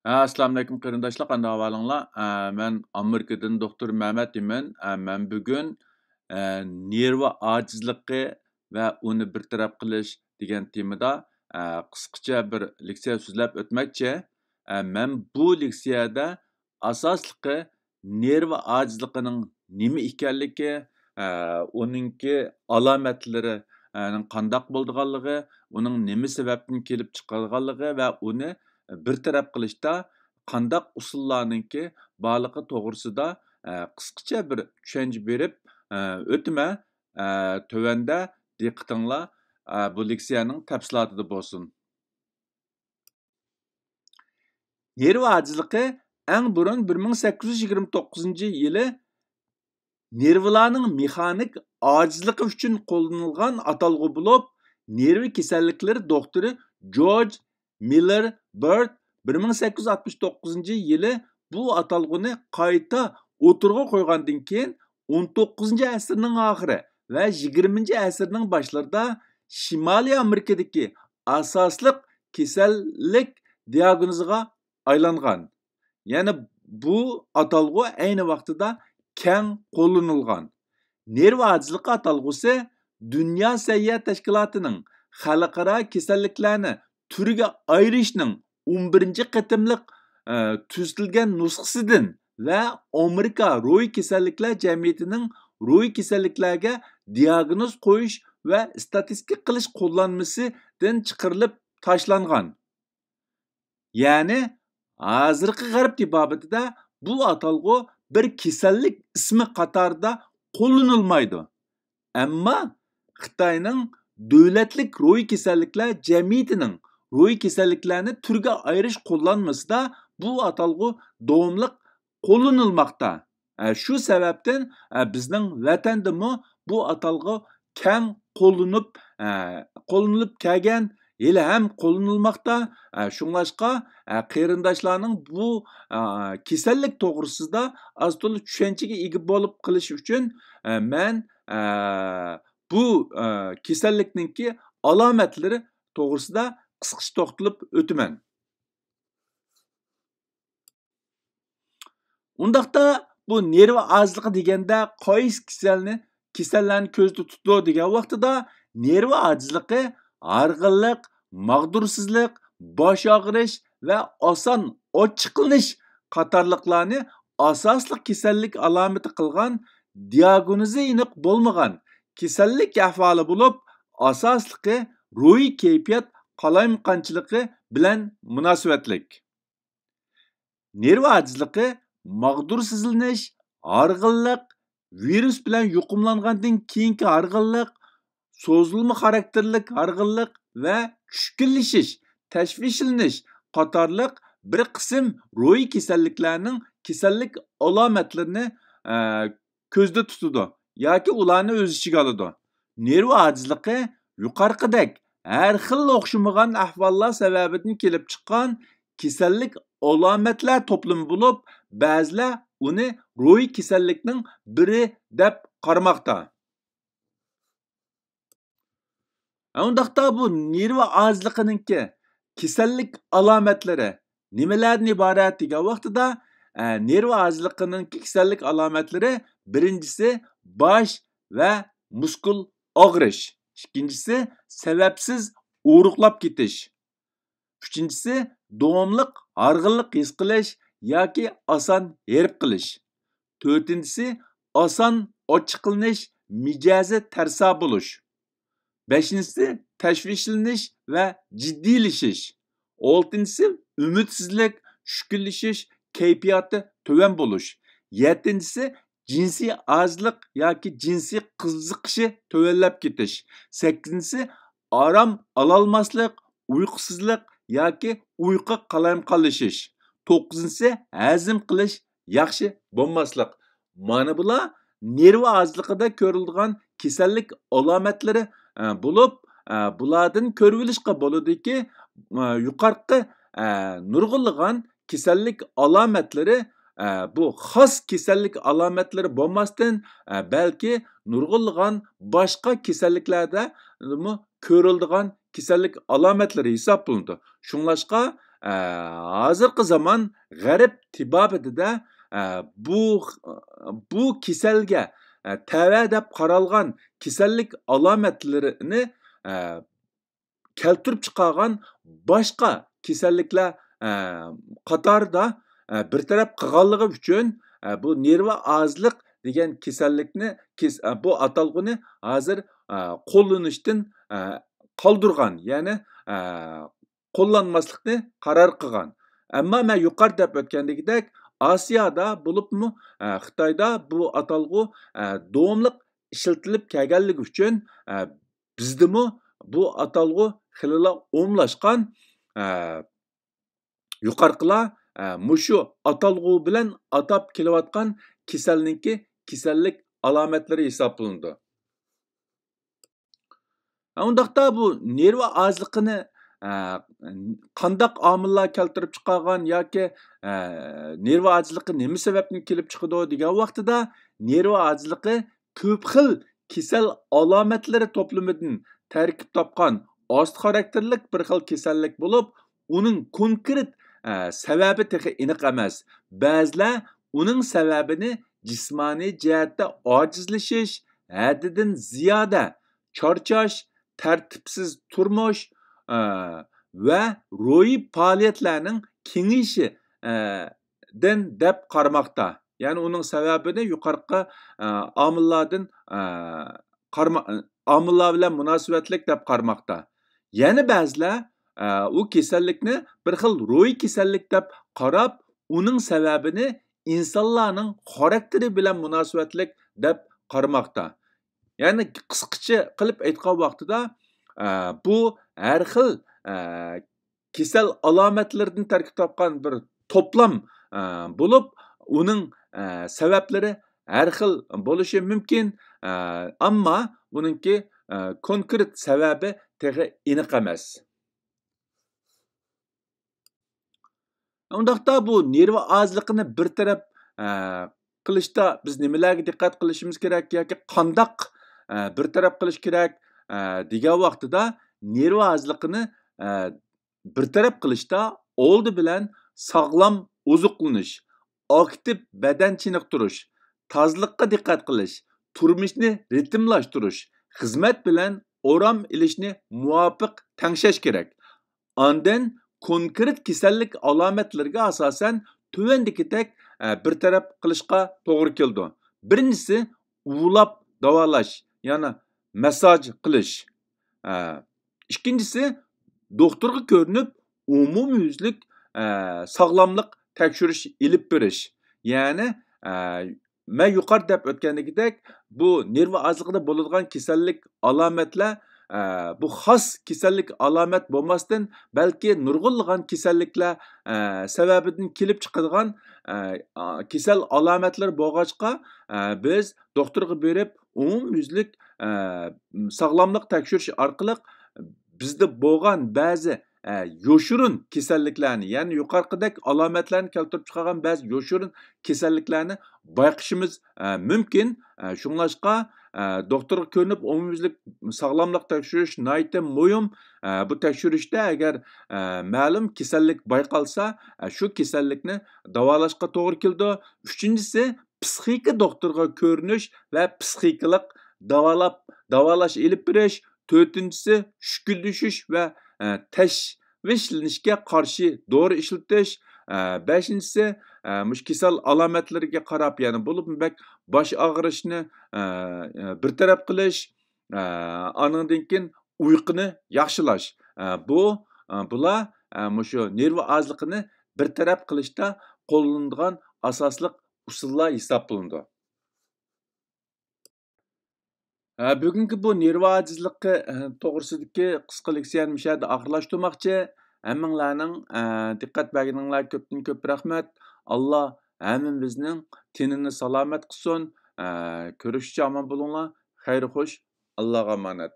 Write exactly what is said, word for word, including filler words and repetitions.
ھە، ئەسسالامۇئەلەيكۇم قېرىنداشلار، قانداق ئەھۋالىڭلار؟ ئە، مەن ئامېرىكىدىن دوختۇر مەمەت ئىمىن. ئە، مەن بۈگۈن، ئە، نېرۋا ئاجىزلىقى ۋە ئۇنى بىر تەرەپ قىلىش دېگەن تېمىدا، ئە، قىسقىچە بىر لېكسىيە سۆزلەپ ئۆتمەكچى. ئە، مەن بۇ لېكسىيەدە ئاساسلىقى نېرۋا ئاجىزلىقىنىڭ نېمە ئىكەنلىكى، ئە، ئۇنىڭكى ئالامەتلىرى، ئە، نىڭ قانداق بولىدىغانلىقى، ئۇنىڭ نېمە سەۋەبتىن كېلىپ چىقىدىغانلىقى ۋە ئۇنى بىر تەرەپ قىلىشتا قانداق ئۇسۇللارنىڭكى بارلىقى توغرىسىدا، ئە، قىسقىچە بىر چۈشەنچە بېرىپ، ئە، ئۆتىمەن. ئە، تۆۋەندە دىققىتىڭلار، ئە، بۇ لېكسىيەنىڭ تەپسىلاتىدا بولسۇن. نېرۋا ئاجىزلىقى ئەڭ بۇرۇن بىر مىڭ سەككىز يۈز يىگىرمە توققۇزىنچى يىلى نېرۋىلارنىڭ مېخانىك ئاجىزلىقى ئۈچۈن قوللىنىلغان ئاتالغۇ بولۇپ، نېرۋا كېسەللىكلىرى دوختۇرى جورج مىللېر بىرد بىر مىڭ سەككىز يۈز ئاتمىش توققۇزىنچى يىلى بۇ ئاتالغۇنى قايتا ئوتتۇرىغا قويغاندىن كېيىن، ئون توققۇزىنچى ئەسىرنىڭ ئاخىرى ۋە يىگىرمىنچى ئەسىرنىڭ باشلىرىدا شىمالىي ئامېرىكىدىكى ئاساسلىق كېسەللىك دىئاگنوزىغا ئايلانغان. يەنى بۇ ئاتالغۇ ئەينى ۋاقتىدا كەڭ قوللىنىلغان. نېرۋا ئاجىزلىقى ئاتالغۇسى دۇنيا سەھىيە تەشكىلاتىنىڭ خەلقئارا كېسەللىكلەرنى تۈرگە ئايرىشنىڭ ئون بىرىنچى قېتىملىق، ئە، تۈزىتىلگەن نۇسخىسىدىن ۋە ئامېرىكا روھىي كېسەللىكلەر جەمئىيىتىنىڭ روھىي كېسەللىكلەرگە دىئاگنوز قويۇش ۋە ئىستاتىستىكا قىلىش قوللانمىسىدىن چىقىرىلىپ تاشلانغان. يەنى، ھازىرقى غەرب تېبابىتىدە بۇ ئاتالغۇ بىر كېسەللىك ئىسمى قاتارىدا قوللىنىلمايدۇ. ئەمما خىتاينىڭ دۆلەتلىك روھىي كېسەللىكلەر جەمئىيىتىنىڭ روھىي كېسەللىكلەرنى تۈرگە ئايرىش قوللانمىسىدا بۇ ئاتالغۇ داۋاملىق قوللىنىلماقتا. ئە، شۇ سەۋەبتىن، ئە، بىزنىڭ ۋەتەندىمۇ بۇ ئاتالغۇ كەڭ قوللىنىپ، ئە، قوللىنىلىپ كەلگەن، ھېلىھەم قوللىنىلماقتا. ئە، شۇڭلاشقا، ئە، قېرىنداشلارنىڭ بۇ، ئە، كېسەللىك توغرىسىدا ئاز تولا چۈشەنچىگە ئىگە بولۇپ قېلىشى ئۈچۈن، ئە، مەن، ئە، بۇ، ئە، كېسەللىكنىڭكى ئالامەتلىرى توغرىسىدا قىسقىچە توختىلىپ ئۆتىمەن. ئۇنداقتا بۇ نېرۋا ئاجىزلىقى دېگەندە قايسى كېسەلنى، كېسەللەرنى كۆزدە تۇتىدۇ دېگەن ۋاقتىدا، نېرۋا ئاجىزلىقى ھارغىنلىق، ماغدۇرسىزلىق، باش ئاغرىش ۋە ئاسان ئاچچىقلىنىش قاتارلىقلارنى ئاساسلىق كېسەللىك ئالامىتى قىلغان، دىئاگنوزى ئېنىق بولمىغان كېسەللىك ئەھۋالى بولۇپ، ئاساسلىقى روھىي كەيپىيات قالايمىقانچىلىقى بىلەن مۇناسىۋەتلىك. نېرۋا ئاجىزلىقى، ماغدۇرسىزلىنىش، ھارغىنلىق، ۋىرۇس بىلەن يۇقۇملانغاندىن كېيىنكى ھارغىنلىق، سوزۇلما خاراكتېرلىك ھارغىنلىق ۋە چۈشكۈنلىشىش، تەشۋىشلىنىش قاتارلىق بىر قىسىم روھىي كېسەللىكلەرنىڭ كېسەللىك ئالامەتلىرىنى، ئە، كۆزدە تۇتىدۇ ياكى ئۇلارنى ئۆز ئىچىگە ئالىدۇ. نېرۋا ئاجىزلىقى يۇقىرىقىدەك ھەر خىل ئوخشىمىغان ئەھۋاللار سەۋەبىدىن كېلىپ چىققان كېسەللىك ئالامەتلەر توپلىمى بولۇپ، بەزىلەر ئۇنى روھىي كېسەللىكنىڭ بىرى دەپ قارىماقتا. ئۇنداقتا بۇ نېرۋا ئاجىزلىقىنىڭكى كېسەللىك ئالامەتلىرى نېمىلەردىن ئىبارەت دېگەن ۋاقتىدا، ئە، نېرۋا ئاجىزلىقىنىڭكى كېسەللىك ئالامەتلىرى، بىرىنچىسى، باش ۋە مۇسكۇل ئاغرىش، ئىككىنچىسى، سەۋەبسىز ئورۇقلاپ كېتىش، ئۈچىنچىسى، داۋاملىق ھارغىنلىق ھېس قىلىش ياكى ئاسان ھېرىپ قېلىش، تۆتىنچىسى، ئاسان ئاچچىقلىنىش، مىجەزى تەرسا بولۇش، بەشىنچىسى، تەشۋىشلىنىش ۋە جىددىيلىشىش، ئالتىنچىسى، ئۈمىدسىزلىك، چۈشكۈنلىشىش، كەيپىياتى تۆۋەن بولۇش، يەتتىنچىسى، جىنسىي ئاجىزلىق ياكى جىنسىي قىزىقىشى تۆۋەنلەپ كېتىش، سەككىزىنچىسى، ئارام ئالالماسلىق، ئۇيقۇسىزلىق ياكى ئۇيقۇ قالايمىقانلىشىش، توققۇزىنچىسى، ھەزىم قىلىش ياخشى بولماسلىق. مانا بۇلار نېرۋا ئاجىزلىقىدا كۆرۈلىدىغان كېسەللىك ئالامەتلىرى، ئە، بولۇپ، ئە، بۇلاردىن كۆرۈۋېلىشقا بولىدۇكى، ئە، يۇقىرىقى، ئە، نۇرغۇنلىغان كېسەللىك ئالامەتلىرى، ئە، بۇ خاس كېسەللىك ئالامەتلىرى بولماستىن، ئە، بەلكى نۇرغۇنلىغان باشقا كېسەللىكلەردىمۇ كۆرۈلىدىغان كېسەللىك ئالامەتلىرى ھېسابلىنىدۇ. شۇڭلاشقا، ئە، ھازىرقى زامان غەرب تېبابىتىدە، ئە، بۇ، بۇ كېسەلگە، ئە، تەۋە دەپ قارالغان كېسەللىك ئالامەتلىرىنى، ئە، كەلتۈرۈپ چىقارغان باشقا كېسەللىكلەر، ئە، قاتارىدا، ئە، بىر تەرەپ قىلغانلىقى ئۈچۈن، ئە، بۇ نېرۋا ئاجىزلىق دېگەن كېسەللىكنى، كېس-، ئە، بۇ ئاتالغۇنى ھازىر، ئە، قوللىنىشتىن، ئە، قالدۇرغان، يەنى، ئە، قوللانماسلىقنى قارار قىلغان. ئەمما مەن يۇقىرىدا دەپ ئۆتكەندىكىدەك، ئاسىيادا بولۇپمۇ، ئە، خىتايدا بۇ ئاتالغۇ، ئە، داۋاملىق ئىشلىتىلىپ كەلگەنلىكى ئۈچۈن، ئە، بىزدىمۇ بۇ ئاتالغۇ خېلىلا ئومۇملاشقان، ئە، يۇقىرىقىلار، ئە، مۇشۇ ئاتالغۇ بىلەن ئاتاپ كېلىۋاتقان كېسەلنىڭكى كېسەللىك ئالامەتلىرى ھېسابلىنىدۇ. ئۇنداقتا بۇ نېرۋا ئاجىزلىقىنى، ئە، قانداق ئامىللار كەلتۈرۈپ چىقارغان ياكى، ئە، نېرۋا ئاجىزلىقى نېمە سەۋەبتىن كېلىپ چىقىدۇ دېگەن ۋاقتىدا، نېرۋا ئاجىزلىقى كۆپ خىل كېسەل ئالامەتلىرى توپلىمىدىن تەركىب تاپقان ئاستا خاراكتېرلىك بىر خىل كېسەللىك بولۇپ، ئۇنىڭ كونكرېت، ئە، سەۋەبى تېخى ئېنىق ئەمەس. بەزىلەر ئۇنىڭ سەۋەبىنى جىسمانىي جەھەتتە ئاجىزلىشىش، ھەددىدىن زىيادە چارچاش، تەرتىپسىز تۇرمۇش، ئە، ۋە روھىي پائالىيەتلەرنىڭ كېڭىيىشى، ئە، دىن دەپ قارىماقتا. يەنى ئۇنىڭ سەۋەبىنى يۇقىرىقى، ئە، ئامىللاردىن، ئە، قارىما-، ئامىللار بىلەن مۇناسىۋەتلىك دەپ قارىماقتا. يەنە بەزىلەر، ئە، ئۇ كېسەللىكنى بىر خىل روھىي كېسەللىك دەپ قاراپ، ئۇنىڭ سەۋەبىنى ئىنسانلارنىڭ خاراكتېرى بىلەن مۇناسىۋەتلىك دەپ قارىماقتا. يەنى قىسقىچە قىلىپ ئېيتقان ۋاقتىدا، ئە، بۇ ھەر خىل، ئە، كېسەل ئالامەتلىرىدىن تەركىب تاپقان بىر توپلام، ئە، بولۇپ، ئۇنىڭ، ئە، سەۋەبلىرى ھەر خىل بولۇشى مۇمكىن، ئە، ئەمما ئۇنىڭكى، ئە، كونكرېت سەۋەبى تېخى ئېنىق ئەمەس. ئۇنداقتا بۇ نېرۋا ئاجىزلىقىنى بىر تەرەپ، ئە، قىلىشتا بىز نېمىلەرگە دىققەت قىلىشىمىز كېرەك ياكى قانداق، ئە، بىر تەرەپ قىلىش كېرەك، ئە، دېگەن ۋاقتىدا نېرۋا ئاجىزلىقىنى، ئە، بىر تەرەپ قىلىشتا ئالدى بىلەن ساغلام ئوزۇقلىنىش، ئاكتىپ بەدەن چېنىقتۇرۇش، تازىلىققا دىققەت قىلىش، تۇرمۇشنى رىتىملاشتۇرۇش، خىزمەت بىلەن ئورام ئېلىشنى مۇۋاپىق تەڭشەش كېرەك. ئاندىن كونكرېت كېسەللىك ئالامەتلىرىگە ئاساسەن تۆۋەندىكىدەك، ئە، بىر تەرەپ قىلىشقا توغرا كېلىدۇ. بىرىنچىسى، ئۇۋىلاپ داۋالاش، يەنى مەسساژ قىلىش. ئە، ئىككىنچىسى، دوختۇرغا كۆرۈنۈپ، ئومۇميۈزلۈك، ئە، ساغلاملىق تەكشۈرۈش ئېلىپ بېرىش. يەنى، ئە، مەن يۇقىرىدا دەپ ئۆتكەندىكىدەك، بۇ نېرۋا ئاجىزلىقىدا بولىدىغان كېسەللىك ئالامەتلەر، ئە، بۇ خاس كېسەللىك ئالامەت بولماستىن، بەلكى نۇرغۇنلىغان كېسەللىكلەر، ئە، سەۋەبىدىن كېلىپ چىقىدىغان، ئە، ئا، كېسەل ئالامەتلىرى بولغاچقا، ئە، بىز دوختۇرغا بېرىپ، ئومۇميۈزلۈك، ئە، ساغلاملىق تەكشۈرۈش ئارقىلىق بىزدە بولغان بەزى، ئە، يوشۇرۇن كېسەللىكلەرنى، يەنى يۇقىرىقىدەك ئالامەتلەرنى كەلتۈرۈپ چىقارغان بەزى يوشۇرۇن كېسەللىكلەرنى بايقىشىمىز، ئە، مۇمكىن. ئە، شۇڭلاشقا، ئە، دوختۇرغا كۆرۈنۈپ، ئومۇميۈزلۈك ساغلاملىق تەكشۈرۈش ناھايىتى مۇھىم. ئە، بۇ تەكشۈرۈشتە ئەگەر، ئە، مەلۇم كېسەللىك بايقالسا، ئە، شۇ كېسەللىكنى داۋالاشقا توغرا كېلىدۇ. ئۈچىنچىسى، پىسخىكا دوختۇرغا كۆرۈنۈش ۋە پىسخىكىلىق داۋالاپ، داۋالاش ئېلىپ بېرىش. تۆتىنچىسى، چۈشكۈنلىشىش ۋە، ئە، تەشۋىشلىنىشكە قارشى دورا ئىشلىتىش. ئە، بەشىنچىسى، ئە، مۇشۇ كېسەل ئالامەتلىرىگە قاراپ، يەنى بولۇپمۇ بەك باش ئاغرىشنى، ئە، ئە، بىر تەرەپ قىلىش. ئە، ئانىڭدىن كېيىن ئۇيقۇنى ياخشىلاش. ئە، بۇ، ئە، بۇلار، ئە، مۇشۇ نېرۋا ئاجىزلىقىنى بىر تەرەپ قىلىشتا قوللىنىدىغان ئاساسلىق ئۇسۇللار ھېسابلىنىدۇ. ھە، بۈگۈنكى بۇ نېرۋا ئاجىزلىقى، ھە، توغرىسىدىكى قىسقا لېكسىيەنى مۇشۇ يەردە ئاخىرلاشتۇرماقچى. ھەممىڭلارنىڭ، ھە، دىققەت بەرگىنىڭلارغا كۆپتىن كۆپ رەھمەت. ئاللا ھەممىمىزنىڭ تېنىنى سالامەت قىلسۇن. ھە، كۆرۈشكىچە ئامان بولۇڭلار. خەير خوش. ئاللاغا ئامانەت.